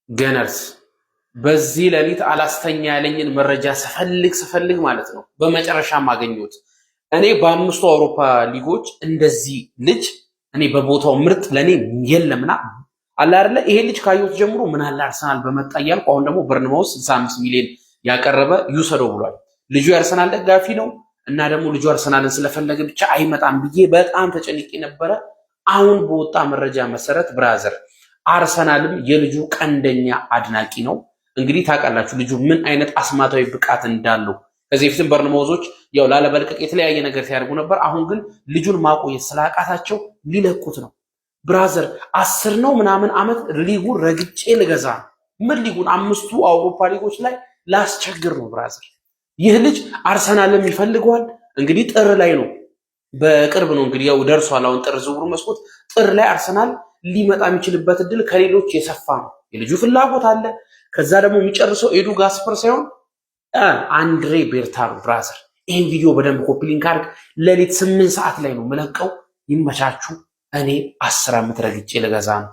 Gunners በዚህ ሌሊት አላስተኛ ያለኝን መረጃ ስፈልግ ስፈልግ ማለት ነው፣ በመጨረሻም አገኘሁት። እኔ በአምስቱ አውሮፓ ሊጎች እንደዚህ ልጅ እኔ በቦታው ምርጥ ለእኔ የለምና አለ አይደለ፣ ይሄ ልጅ ካየሁት ጀምሮ ምን አለ አርሰናል በመጣ እያልኩ፣ አሁን ደግሞ በርንማውስ 65 ሚሊዮን ያቀረበ ይውሰደው ብሏል። ልጁ የአርሰናል ደጋፊ ነው እና ደግሞ ልጁ አርሰናልን ስለፈለገ ብቻ አይመጣም ብዬ በጣም ተጨንቄ ነበረ። አሁን በወጣ መረጃ መሰረት brother፣ አርሰናልም የልጁ ቀንደኛ አድናቂ ነው። እንግዲህ ታውቃላችሁ ልጁ ምን አይነት አስማታዊ ብቃት እንዳለው። ከዚህ በፊትም በርንማውዞች ያው ላለመልቀቅ የተለያየ ነገር ሲያደርጉ ነበር። አሁን ግን ልጁን ማቆየት ስላቃታቸው ሊለቁት ነው። Brother፣ 10 ነው ምናምን ዓመት ሊጉን ረግጬ ልገዛ ነው። ምን ሊጉን፣ አምስቱ አውሮፓ ሊጎች ላይ ላስቸግር ነው brother። ይህ ልጅ አርሰናልም ይፈልገዋል። እንግዲህ ጥር ላይ ነው፣ በቅርብ ነው እንግዲህ ያው ደርሷል። አሁን ጥር ዝውውሩ መስኮት ጥር ላይ አርሰናል ሊመጣ የሚችልበት እድል ከሌሎች የሰፋ ነው። የልጁ ፍላጎት አለ። ከዛ ደግሞ የሚጨርሰው ኤዱ ጋስፐር ሳይሆን አንድሬ ቤርታ ነው። Brother፣ ይህን ቪዲዮ በደንብ copy link አድርግ። ሌሊት 8 ሰዓት ላይ ነው ምለቀው። ይመቻችሁ። እኔ 10 ዓመት ረግጬ ልገዛ ነው።